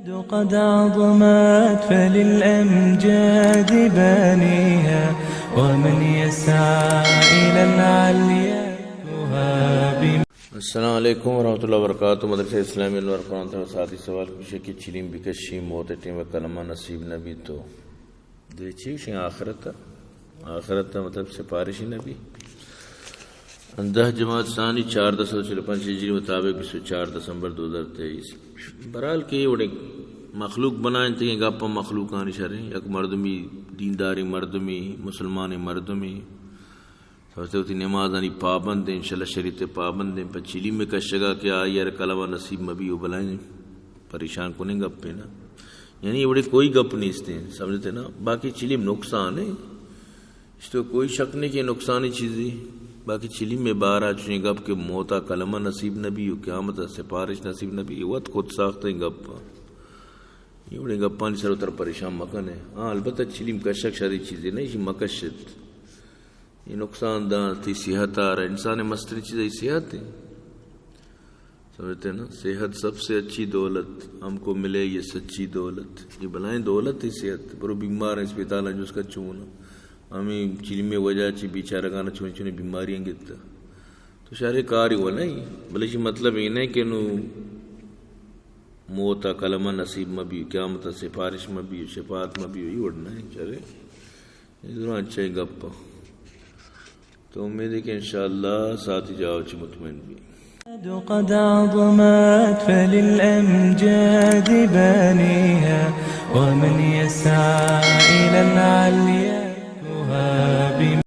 قد عظمت فللأمجاد بانيها، ومن يسعى إلى العليا يهاب. السلام علیکم ورحمۃ اللہ وبرکاتہ۔ مدرسہ اسلامی انوار قرآن تھا ساتھی سوال کشے کہ چلیم بکشی موت ٹیم کلمہ نصیب نبی تو دے چی گوشیں؟ آخرت ء، آخرت ء مطلب سفارشی نبی۔ دہ جماعت ثانی، چاردہ سد چل پنچ ہجری مطابق بیست و چار دسمبر دو ہزار تئیس۔ بہرحال کہ اے وڑیں مخلوق بنائینتگیں گپ ء مخلوقانی شریں، یک مردمی، دینداریں مردمی، مسلمانیں مردمی، سمجھتے، وتی نمازانی پابند ایں، انشاءاللہ شریعت پابند ایں، پہ چلیم کشگا کہ آئی ء کلمہ نصیب مبی و بلائیں پریشان کنیں گپے نا۔ یعنی اے وڑیں کوئی گپ نیست ایں، سمجھتے نا؟ باقی چلیم نقصان ایں، اس تو کوئی شک نہیں کہ نقصانی چیزی۔ باقی چلیم میں بارہ چوشیں گپ کہ موتا کلمہ نصیب نبی و قیامت سفارش نصیب نبی، اے وت خود ساختیں گپ۔ اے وڑیں گپانی سر و تر پریشان مکنے۔ ہاں، البتہ چلیم کشک شری چیزے نہیں، اسی مکشت۔ اے نقصان داں تئی صحت ء را۔ انسان ء مستریں چیز آئی صحت ہے۔ سمجھتے ہیں نا؟ صحت سب سے اچھی دولت، ہم کو ملے یہ سچی دولت۔ یہ بلائیں دولت ہے صحت۔ برو بیمار ہیں اسپتال ہیں، جس کا چون ہمیں چلمے وجہ چی بیچارگان چونی چونی بیماریاں گتا۔ تو شرے کاری و نہیں، بلے اسی مطلب یہ نہیں کہ نو موت ء کلمہ نصیب مبی، قیامت ء سفارش مبی، شفاعت مبی، یہ وڑ نہیں، شرے۔ اے دراہ انچیں گپ۔ تو امید ہے کہ انشاءاللہ ساتھی جواب چی مطمئن بی۔ قد عظمت فللأمجاد بانيها، ومن يسعى إلى العليا